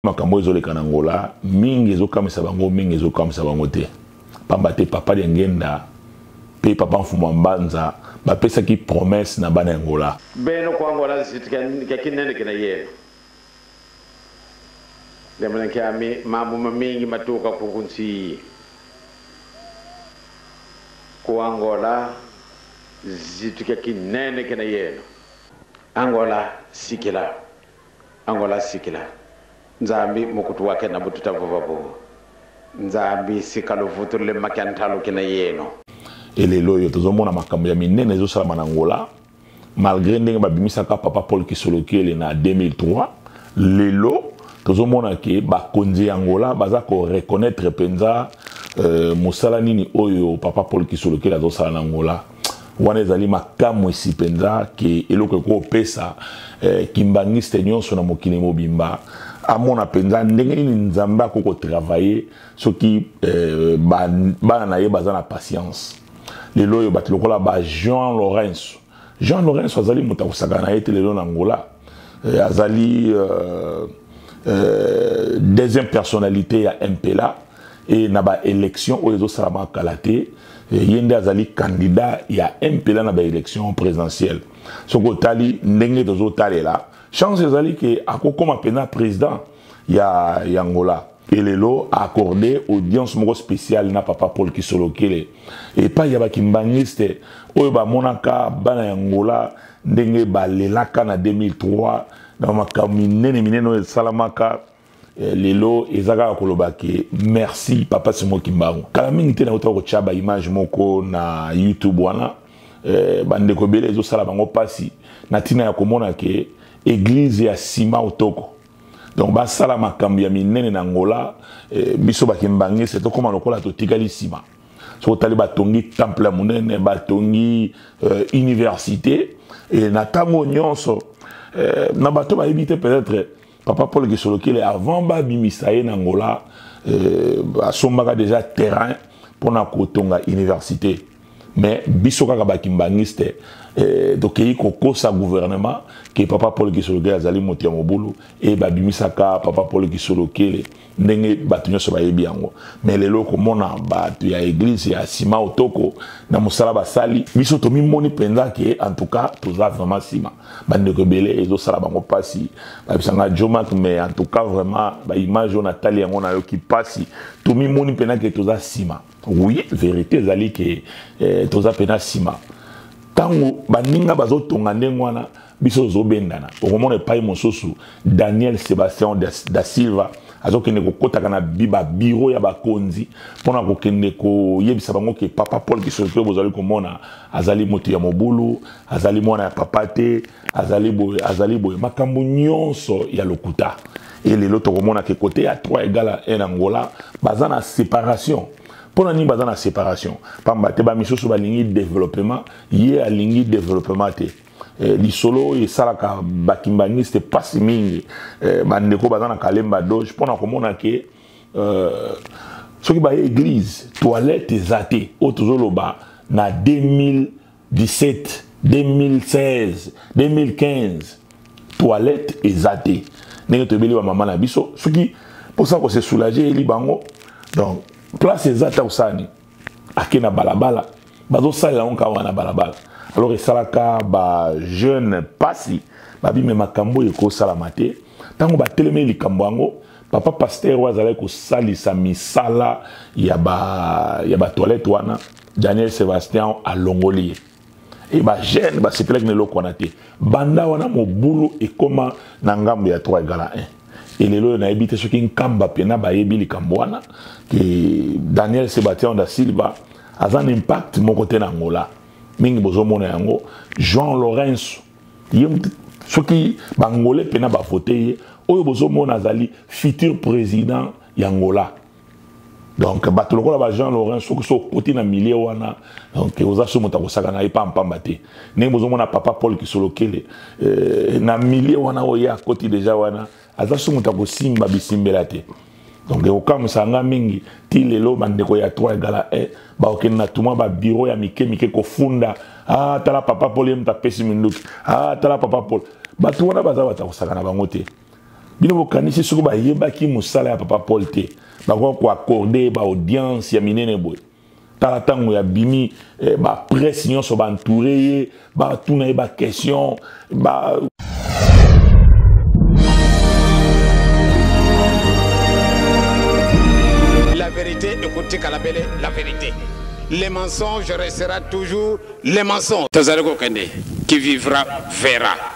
Makambo ezoleka na Angola mingi ezokamwisa bango, mingi ezokamwisa bango te, pamba te papa Diangenda mpe papa Mfumu Mbanza bapesaki promesse na bana ya Angola. Beno ku Angola zitu kya kinene kina yenu ndemuna nkyami mambo mingi matuka ku nsi ku Angola zitu kya kinene kina yenu. Angola sikila, Angola sikila, Nzambi mukutu wake na bututa vuva bubu Nzambi sika luvutu le makya ntalu kina yenu. Elelo oyo tozomona makambo ya minene ezosalama na Angola, malgré ndenge babimisaka papa Paul Kisolokele na 2003, lelo tozomona ke bakonzi ya Angola baza ko reconnaître mpenza mosala nini oyo papa Paul Kisolokele azosala na Angola. Wana ezali makamwisi mpenza ke eloko ekopesa kimbangiste nyonso na mokili mobimba amona mpenza ndenge nini Nzambe akoki kotravailler soki bana na ye baza na patience. Lelo oyo bato lokola ba Jean Lourenço, Jean Lourenço azali moto akosaka na ye te lelo na Angola. Azali deuxième personnalité ya MPLA et na ba élection oyo ezosalama kala te, ye nde azali candidat ya MPLA na ba élection présidentielle. Soki otali ndenge tozotalela, chance ezali ke akokoma mpenza président ya Angola. Elelo accordé audience moko spéciale na papa Paul Kisolokele epai ya bakimbangiste oyo bamonaka bana ya Angola ndenge balelaka na 2003 na makambo minene minene oyo esalamaka. Lelo eza kaka koloba ke merci papa Simon Kimbangu. Kala mingi te nauta kotia ba image moko na YouTube wana, bandeko ebele ezosala bango mpasi na ntina ya komona ke église ya Sima Otoko, donc basala makambo ya minene na Angola, biso bakimbangiste tokóma lokola totikali nsima. Soki otali, batongi temple ya monene, batongi université, e na ntango nyonso na bato bayebi te, peut-être papa Paul Kisolokele avant babimisa ye na Angola, asombaka déjà terrain mpona kotonga université. Mais biso kaka bakimbangiste tokei kokosa gouvernement ke papa Paul Kisolokele azali moto ya mobulu, e babimisaka papa Paul Kisolokele ndenge bato nyonso bayebi yango. Mais lelo komona bato ya église ya Sima Otoko na mosala basali, biso tomimoni mpenza ke en tout cas toza vraiment nsima. Bandeko ebele ezosala bango mpasi, babisanga Jomak, mais en tout cas vraiment baimage oyo natali yango, nayoki mpasi. Tomimoni mpenza ke toza nsima. Oui, vérité ezali ke toza mpenza nsima. Ntango baninga bazotonga ndenge wana, biso tozobendana. Okomona epai mosusu Daniel Sébastien da Silva azokende kokɔtaka na babiro ya bakonzi mpona kokende koyebisa bango ke papa Paul Kisolokele bozali komona azali moto ya mobulu, azali mwana ya papa te, azali boye, azali boye, makambo nyonso ya lokuta. E lelo tokomona ke côté ya 3 égale 1 Angola baza na séparation. Mpona nini baza na séparation? Pamba te bamisusu balingi développement, ye alingi développement te. Lisolo oyo esalaka bakimbangiste mpasi mingi, bandeko baza na Kalemba Doge, mpona komona ke soki baye église, toilette eza te. Oyo tozoloba na 2017, 2016, 2015, toilette eza te. Ndenge toyebeli bamama na biso, soki mposa kose soulager eyeli bango, donc place eza te, kosala nini? Ake na balabala, bazosalela yango kaka wana balabala. Alors esalaka bajeune mpasi, babime makambo oyo ekosalama te. Ntango batelemeli likambo yango, papa pasteur oyo azalaki kosalisa misala ya batoilette wana, Daniel Sébastien, alongoli ye. E bajeune basepelaki na eloko wana te. Banda wana mobulu ekóma na ngambo ya 3 égale 1. Elelo oyo nayebi te soki Nkamba mpena bayebi likambo wana ke Daniel Sébastien da Silva aza na impact moko te na Angola. Mingi bozomona yango, Jean Lourenço ye, soki bangolais mpena bavote ye, oyo bozomona azali futur président ya Angola. Donc bato lokola ba Jean Lourenço, soki so okoti na milieu wana, donc oza so moto akosaka na ye pampamba te. Ndenge bozomona papa Paul Kisolokele na milieu wana oyo ye akoti deja wana, aza so moto akosimba bisimbela te. Donc ekokamwisa nga mingi ti lelo bandeko ya 3 égale 1 bakokende na tumwa babiro ya mike mike kofunda: ah, tala papa Paul, ye moto apesi minduki, ah, tala papa Paul. Bato wana baza bato akosaka na bango te. Bino bokanisi soki bayebaki mosala ya papa Paul te, bakoka koaccorde baaudience ya minene boye? Tala ntango ya bimi eh, bapresse nyonso baentoure ye, batuna ye baquestion ba La vérité ekotikala bele la vérité. Le mensonge restera toujours le mensonge. Tozali kokende, qui vivra verra.